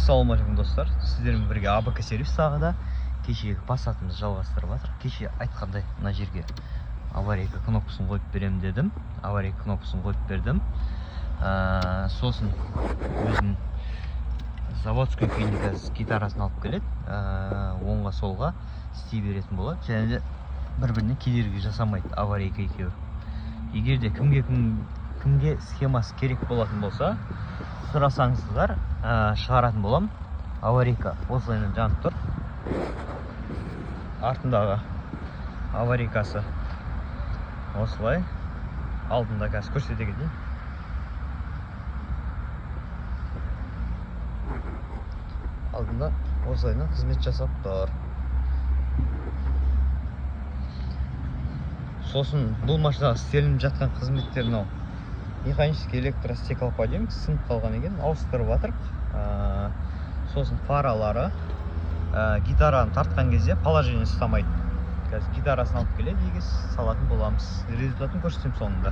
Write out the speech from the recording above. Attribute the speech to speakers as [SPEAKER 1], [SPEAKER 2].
[SPEAKER 1] Ассалаумағалейкум, достар! Сіздермен бірге АБК Сервис. Тағы да кешегі Пассатымызды жалғастырып жатыр. Кеше айтқандай, мына жерге аварийка кнопкасын қойып беремін дедім, аварийка кнопкасын қойып бердім. Сосын өзінің заводской күйінде қазір гитарасын алып келеді, оңға солға істей беретін болады және де бір біріне кедергі жасамайды аварийка екеуі. Егер де кімге кім, кімге схемасы керек болатын болса, сұрасаңыздар, шығаратын боламын. Аварийка осылайынан жанып тұр, артындағы аварийкасы осылай, алдында қазір көрсете кетейін. Алдында осылайынан қызмет жасап тұр. Сосын бұл машинаға істелініп жатқан қызметтер: мынау механический электростеклоподъемник сынып қалған екен, ауыстырып жатырық. Сосын фаралары, гитараны тартқан кезде положение ұстамайды. Қазір гитарасын алып келеді, егес салатын боламыз, результатын көрсетемін соңында.